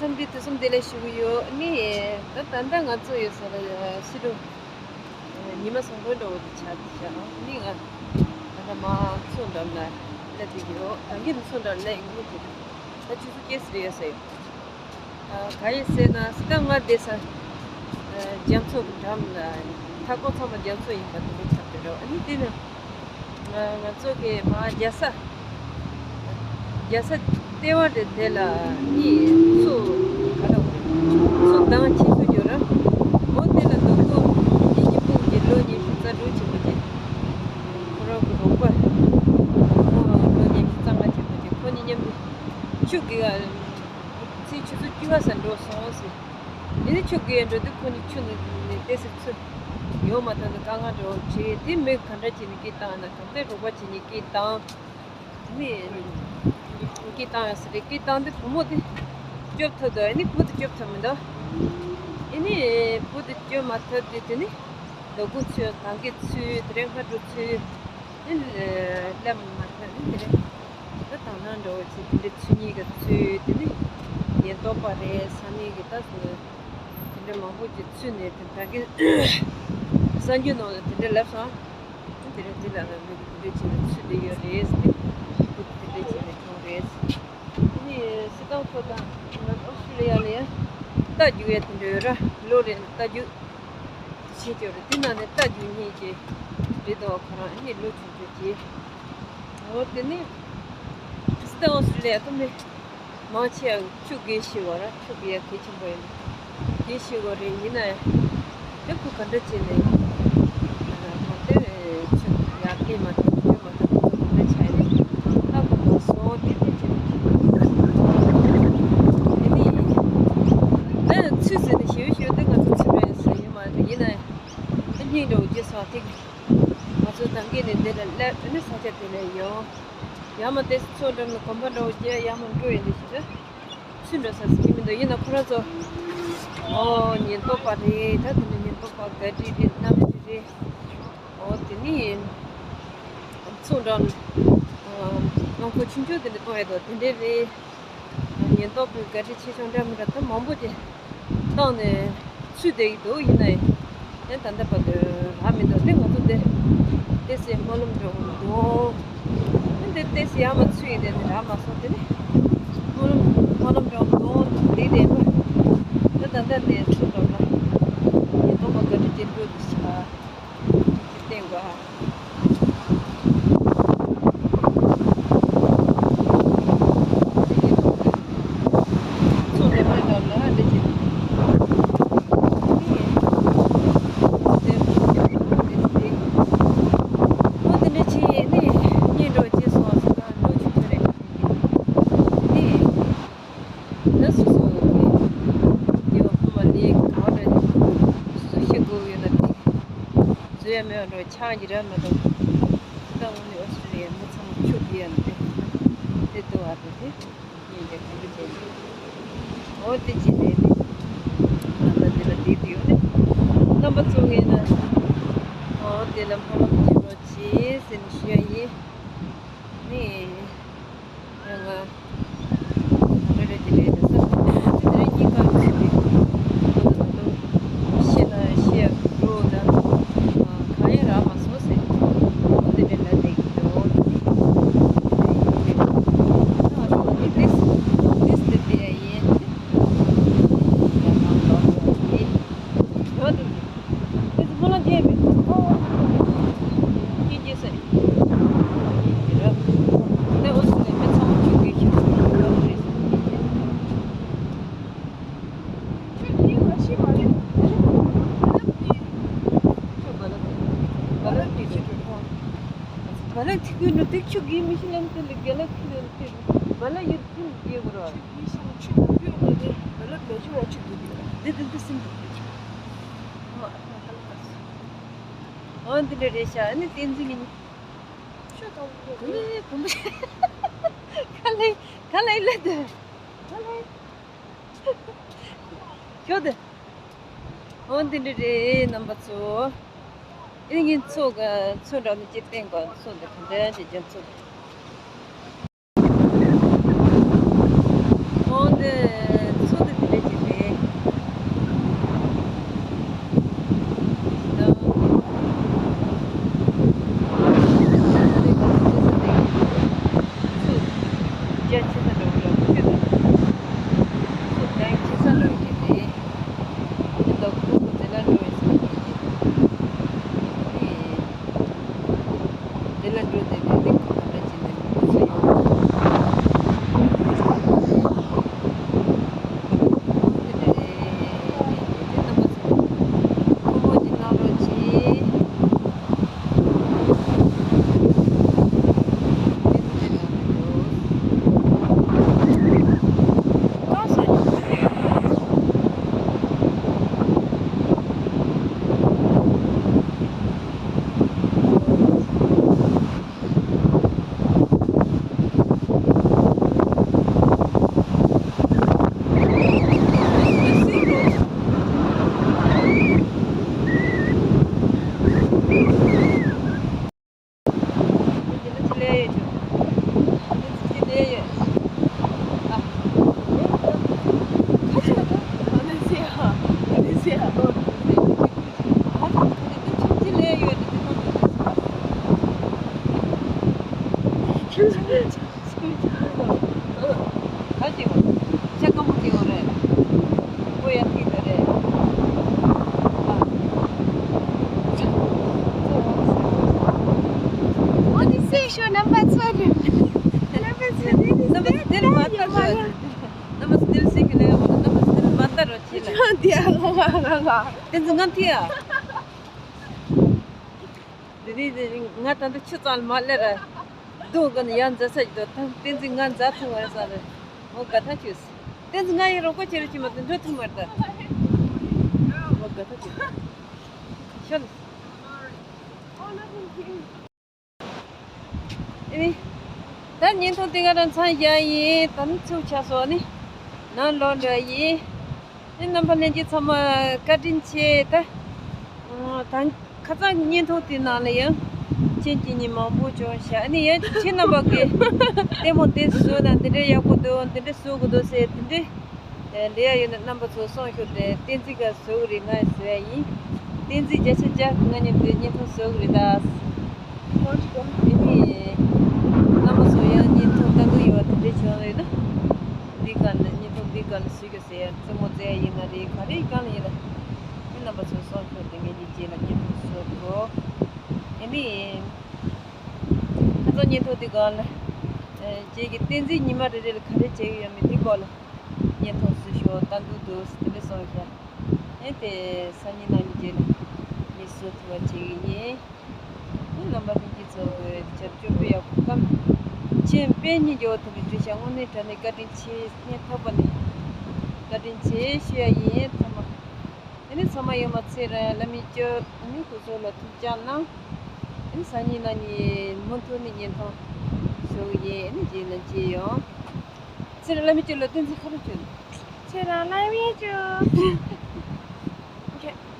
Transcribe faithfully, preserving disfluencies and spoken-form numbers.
འཚམས་འདྲི་དུས་གསུམ་བདེ་ལེགས་ཞུ་གི་ཡོད། ནི་ད་ད་ལྟ་ང་ཚོ་ཡོད་ས་ལ་ཕྱི་དྲོ་ཉི་མ་སུམ་པ་འདྲ་བོ་དེ་ཆགས་བསྡད་ཤག་ནི་ང་ད་ལྟ་མར་མཚོ་འགྲམ་ལ་སླེབས་བསྡད་ཀྱི་ཡོད། ད་གིན་མཚོ་འགྲམ་སླེབས་ཡོང་གི་འདུག་ད་ཆུ་ཚོད་བརྒྱད་ཙམ་རེད་ཡོད་ས་ཡོད། ག་ཡིན་ཟེར་ན་ད་ང་བསྡད་ས་རྒྱ་མཚོ་གི་འགྲམ་ལ་མཐའ་འཁོར་ཚང་མ་རྒྱ་མཚོ་ཡིན་པ་དེ་འདྲ་ཆགས་བསྡད་རེད། ཨ་ནི་དེ་ནི་ང་ང་ཚོ་གི་མར་རྒྱལ་ས་རྒྱལ་ས་ལྟེ་བ་རེད། དེ་ལ་ནི་མཚོ་ག་རེ་ཟེར་མཚོ་གདངས་ཆེ་ཤོས་ཡོད་ར། འོ་དེ་ལ་རྡོ་སྐུ་ཡིན་གྱི་སྤུངས་ཀྱི་ལོ་ཉི་ཤུ་རྩ་དྲུག་ཆེན་པོ་ཅིག་ཁོ་རང་གི་རོགས་པ་ཁོ་ལོ་ཉི་ཤུ་རྩ་ལྔ་ཆེན་པོ་ཅིག་ཁོ་གཉིས་མཉམ་དུ་ཆུ་དགེ་བ་ཚེས་ཆུ་ཚོད་བཅུ་པ་ཙམ་འགྲོ་སོང་ཟེར། དེ་ནས་ཆུ་དགེ་བ་འགྲོ་དུས་ཁོ་གཉིས་ཆུ་ནས་ནས་ཏོག་ཙམ་ཚུར་ཡོང་མ་ཐུབ་ནས་དཀའ་ངལ་འདྲ་བོ་འཕྲད། དེ་མི་ག་འདྲ་བྱས་ནས་སྐད་བཏང་ན། ག་འདྲ་རོགས་པ་བྱས་ནས་སྐད་བཏང་། དེ་ནས་སྐད་བཏང་ཡོད་ས་རེད། སྐད་བཏང་དུས་བུ་མོ་དེ་སྐྱོབ་ཐུབ་འདུག་ཨ་ནི་བུ་དེ་སྐྱོབ་ཐུབ་མི་འདུག་ཨ་ནི་བུ་དེ་སྐྱོབ་མ་ཐུབ་དུས་དེ་ནས་རྡོ་སྐུ་ཚུར་གངས་སྐྱིད་ཚུར་དེ་རིང་སྔ་དྲོ་ཚུར་ཨ་ནི་སླེབས་མ་ཐུབ། ཨ་ནི་དེ་རིང་ད་དང་བླངས་འདྲ་བོ་ཅིག་དེ་འདྲ་ཚུར་གཉིས་ཀ་ཚུར། དེ་ནས་ཉེན་རྟོག་པ་རེད་ས་གནས་ཀྱི་ད་དེ་འདྲ་མང་པོ་ཅིག་ཚུར་ནས་དེ་ད་གིན་གསར་འགྱུར་ནང་ལ་དེ་འདྲ་ལབ་སོང་། དེ་རིང་འདི་ལ་ལ་མི་དེ་འདྲ་བྱས་ནས་ཚུར་བསྡད་ཡོད་རེད་ཟེར་ཏེ། ཁོ་དེ་འདྲ་བྱས་ནས་བྱུང་རེད། དེ་ནས་སྲིད་ཏང་ཚོ་དང་ང་ཨོ་སི་ཀྲི་ལི་ཡ་ལ་ཡ་རྟ་རྒྱུག་ཡ་དེ་འདྲ་ཡོད་ར། ལོ་རེ་རྟ་རྒྱུག་བྱེད་ཀྱི་ཡོད་རེད། དེ་ནང་ནས་རྟ་རྒྱུག་མཁན་གྱི་རེད་དོ། ཁོ་རང་ཨ་ནི་ལོ་ཆུང་ཆུང་གྱི། འོ་དེ་ནས་སྲིད་ཏང་ཨོ་སི་ཀྲི་ལི་ཡ་ཐོན་ནས། མང་ཆེ་བ་ཆུ་དགེ་ཞེས་པ་ར། ཆུ་དགེ་ཡ་གལ་ཆེན་པོ་ཡིན། དགེ་ཞེས་པ་རེད། ཡིན་ན་ཡང་དེ་ཁོ་ག་འདྲ་བྱས་ནས་ད་དེ་ཆུ་ཡར་སླེབས་མ་ཐུབ། བསྐྱོད་མ་ཐུབ། ཁོ་ཚོ་ག་འདྲ་ཆགས་ཡོད་རེད། ད་ཁོ་ག་སོང་དེ་དེ་བྱས་ནས་དེ་ནས་ད་ཚུར་ཟེར་ནས་ཞེ་པོ་ཞེ་པོ་དེ་ང་ཚོ་ཚུར་ཕེབས་ཟེར་ཡོད་མ་རེད། ཡིན་ན་ཡང་ད་སྙིང་འདྲ་བོ་སྐྱེས་སོང་། དེ་ང་ཚོ་ད་གིན་ནས་འདི་ལ་སླེབས། ཨ་ནི་ས་ཆ་དེ་ལ་ཡོང་། ཡར་མར་དེ་མཚོ་འགྲམ་ལ་གོམ་པ་འདྲ་བོ་བརྒྱབ། ཡར་མར་འགྲོ་ཡོང་དུས་ཤིག་ད་ཚུར་འགྲོ་ས་ཟེར་གྱི་མི་འདུག་ཡིན་ན་ཁོ་རང་ཚོ་ཨོ་ཉེན་རྟོག་པ་རེད། ད་དེ་ནས་ཉེན་རྟོག་པ་ག་འདྲ་རེད། གནམ་གྲུ་རེད། ཨོ་དེ་ནས་མཚོ་འགྲམ་རླངས་འཁོར་ཆུང་ཆུང་དེ་འདྲ་གཏོང་ཡ་དོ་དེ་འདྲ་རེད། ཉེན་རྟོག་པའི་ག་འདྲ་ཆེ་ཆུང་འདྲ་མི་འདྲ་ད་མང་པོ་དེ་བཏང་ནས་ཚུར་བསྡད་ཀྱི་འདུག་ཡིན་ན་ཡང་ད་ལྟ་བར་དུ་རག་མི་འདུག་དེ་ང་ཚོ་དེ་ཏོག་ཙམ་སྨོན་ལམ་འདྲ་བོ་འདུག་ཨ་འདི་ཏོག་ཙམ་ཡར་མར་ཚུར་ཡོང་དེ་ནི་རག་མ་སོང་། དེ་ནི་སྨོན་ལམ་སྨོན་ལམ་འདྲ་བོ་འདུག་དེ་དེ་ད་ད་ལྟ་ནས་ཚུར་འགྲོ་ན་ཉེན་རྟོག་པ་ག་འདྲ་ཅིག་འགྲོ་འདི་ཤག་ཅིག་བསྟན་དགོས། ཚོ་ལས་མ་འདྲ་ལ་འདི་ཅིག་ཨོ་དེ་འདྲ་བྱས་ནས་སྙིང་འདྲ་བོ་སྐྱེས་སོང་ཟེར་ན་ལོ་ཆུང་ཆུང་རེད། དེ་ད་སོ་སོ་གི་སྐྱེ་བ་སྔོན་མ་ལས་གང་འདྲ་སོ་སོ་ཤེས་དགོས་ཡོད་ན་དེ་བཟོ་ཡ་མེད་པ་འདྲ་ཆགས་ཀྱི་རེད་མ་གཏོགས། ད་དངོས་གནས་ཨོ་སི་ཀྲི་ལི་ཡའི་མི་ཚང་མ་ཆུ་དགེ་ཡ་ནི་དེ་དེ་ལྟ་བ་རེད་དེ། ཡིན་པའི་གང་འདྲ་བྱས་ནས་ཨོ་དེ་ཅི་རེད་དེ། ད་ལྟ་དེ་ལ་བསྡད་དུས་ཡོད་ནི་རྣམ་པ་ཚོ་ངས་ན་ཨོ་དེ་ལ་སྨོན་ལམ་བྱེད་རོགས་བྱེད་ཟེར་ནས་ཞུ་ཡ་ཡིན། ནི། ཡང་ང་། ད་རེ་རེ་དེ་རེད་ཟེར། དེ་རེད་གཉིས་ཀ་རེད་ཟེར་ཏེ། ཁོ་ཚོ་ད་དུང་ཤི་ན་ཤི་ཡ་འགྲོ་ད། གང་ཡང་རག་མ་སོང་ཟེར། ཁོ་དེ་འདྲ་ལབ་བསྡད་ཀྱི་འདུག་ཨ་ནི་དེ་དེ་དེ་དེ་དེ་དེ་ཡ་ཡིན། ཡང་ང་ལོག་ཡོང་དེ། ཡོད་འདུག་དེ་ཚོ་སྨོན་ལམ་རྒྱག་པའི་ཁོ་སྐྱིད་སྐྱིད་ཟེར། ཡིན་གྱི་རེད། དེ་འོ་སི་ནས་མི་ཚང་མ་ཆུ་གི་ཤིང་ཚང་མ་ཡོད་རེད་ཟེར་གྱི་རེད། ཁྱོད་ནི་ང་ཤི་མ་རེད། ར་ལབ་ནི། ཁྱོད་ར་ལབ། ར་ལབ་དེ་ཆུ་གི་ཁོ། ར་ལབ་དེ་ཀུན་ནོ་དེ་ཆུ་གི་མི་ཤི་ལམ་དེ་ལ་ར་ལབ་ཁྱི་ལ་དེ་ར་ལབ་ཡོད་དེ་རྒྱས་པོ་ར། ཆུ་གི་ཤིང་ཆུ་དང་པོའི་འོག་ནས་ར་ལབ་མེད་ཆུ་ར་ཆུ་གི་ར། དེ་དེ་དེ་སིམ་འདུག་ཨོ་འདི་འདྲ་རེད་ཤག་ཨ་ནི་བསྟན་འཛིན་གྱི་ནི། ཤོ་དང་པོ་གུམ་པའི་གུམ་པའི། ག་ལེ་ག་ལེ་ལེ་དེ། ག་ལེ། ཤོ་དེ། ཨོ་འདི་འདྲ་རེད་རྣམ་པ་ཚོ། ཨེ་ངའི་མཚོ་ག་མཚོ་འགྲམ་ནས་ཅིག་བསྟན་དགོས། མཚོ་འདི་ག་འདྲ་ཅིག་རྒྱ་མཚོ་འདི། འོ་དེ་མཚོ་དེ་ ག་ཅི་བ། ཆ་སྐམ་པོ་ཅིག་ཡོད་རེད། ཁོ་ཡ་ཐིག་དེ་རེད། ཨོ་ནི་སེ་ཤོ་རྣམ་པ་ཚོ་རེད། རྣམ་པ་ཚོ་རེད། རྣམ་པ་ཚོ་དེར་མ་ལྟ་ཤོག་རྣམ་པ་ཚོ་དེར་སེ་ཤོ་ལ་ཡོད་མ་རེད། རྣམ་པ་ཚོ་དེར་མ་ལྟ་རོགས་བྱེད་ལ། ཅི་ཡང་དེ་ཡང་ང་ང་ང་། དེ་ཚོ་ང་ཐི་ཡ། དེ་རིང་ང་ད་ལྟ་ཆུ་གཙང་ལ་མ་སླེབས་ར། སྡུག་གི་ནི་ཡར་འཛེག་ས་ཞིག་འདུག་ད་བསྟན་འཛིན་ང་འཛེག་ཐུབ་མ་རེད་བསམ་རེད། འོ་དགའ་ཐག་ཆོད། བསྟན་འཛིན་ང་ཡི་རོགས་པ་བྱེད་རོགས་བྱེད་མ་ཐུབ་འགྲོ་ཐུབ་མ་རེད་ད། འོ་དགའ་ཐག་ཆོད། ཤོད། ཨེ་ནི། ད་བརྙན་ཐུང་དེ་ག་རང་མཚམས་བཞག་ཡིན། ད་ནི་ཚུགས་ཆགས་སོང་ནི། ནང་ལོག་འགྲོ་ཡིན། ཨེ་རྣམ་པ་ལྷན་རྒྱས་ཚང་མ་བཀའ་དྲིན་ཆེ་ད། ད་ཁ་སང་གི་བརྙན་ཐུང་དེ་ནང་ལ་ཡང་མཆན་རྒྱག་མཁན་མང་པོ་བྱུང་ཤག་ཨ་ནི་ཡང་ཁྱེད་རྣམ་པ་གིས་ལྟད་མོ་དེ་བཟོས་ན་འདི་འདྲ་ཡག་པོ་འདུག་འདི་འདྲ་བཟོ་དགོས་འདུག་ཟེར་དེ་འདྲ་ལས་ཡ་ཡོད་ན་རྣམ་པ་ཚོ་གསུང་ཤོག་དེ་བསྟན་འཛིན་ག་བཟོ་གི་རེད། ང་ཡི་བཟོ་ཡ་ཡིན། བསྟན་འཛིན་བརྒྱ་ཆ་བརྒྱ་ང་གཉིས་དེ་བརྙན་ཐུང་བཟོ་གི་རེད་ད། ཨེ་ནི། རྣམ་པ་ཚོ་ཡང་བརྙན་ཐུང་ལྟ་གི་ཡོད་པ་དེ་འདྲ་བྱུང་ཡོད་ན། འདི་ག་ནས་བརྙན་ཐུང་འདི་ག་ནས་བཟོས་ཀྱི་ཟེར་ཡ་རྩེད་མོ་རྩེ་ཡ་ཡིན་ན་རེད། ག་རེ་གང་ལ་ཡིན་ན། ཨེ་རྣམ་པ་ཚོ་གསུང་ཤོག་དེ་ངས་འདི་རྗེས་ལ་བརྙན་ཐུང་བཟོ་དགོས། ཨེ་ནི། ཁ་སང་བརྙན་ཐུང་འདི་ག་ལ། རྗེས་ཀྱི་བསྟན་འཛིན་ཉི་མ་རེ་རེ་ལ་ག་རེ་བྱེད་ཀྱི་ཡོད་མེད་འདི་སྐོར་ལ། བརྙན་ཐུང་བཟོ་ཤོག་ལྟ་འདུག་འདུག་ཟེར་དེ་འདྲ་གསུངས་ཤག་ཨེ་དེ་སང་ཉིན་གནངས་ཉིན་རྗེས་ལ་ངས་བཟོ་ཐུབ་པ་བྱེད་ཀྱི་ཡིན། ཨེ་རྣམ་པ་ལྷན་རྒྱས་ཚོ་གི་བྱབ་ཆུ་པེ་ཡག་པོ་བཀའ་མཆན་དཔེ་རྙིང་རྒྱལ་བ་དེ་འདྲ་བྲིས་ཤག་དངོས་གནས་དྲང་གནས་བཀའ་དྲིན་ཆེ། སྙིང་ཐག་པ་ནས་བཀའ་དྲིན་ཆེ་ཞུ་ཡ་ཡིན་ཚང་མ། ཨེ་ནི་ཚང་མ་ཡོང་མ་ཚེ་རིང་བླ་མའི་སྐྱབས་ཨེ་ནི་སྐུ་གཟུགས་ལ་ཐུགས་ཅག་གནང་། ཨེ་ནི་སང་ཉིན་གནངས་ཉིན་མུ་མཐུད་ནས་བརྙན་ཐུང་བཟོ་གི་ཡིན། ཨེ་ནི་རྗེས་ལ་མཇལ་ཡོང་། ཚེ་རིང་བླ་མའི་སྐྱབས་ལ་བསྟན་འཛིན་ཁ་རོག་བྱོས། ཚེ་རིང་བླ་མའི་སྐྱབས།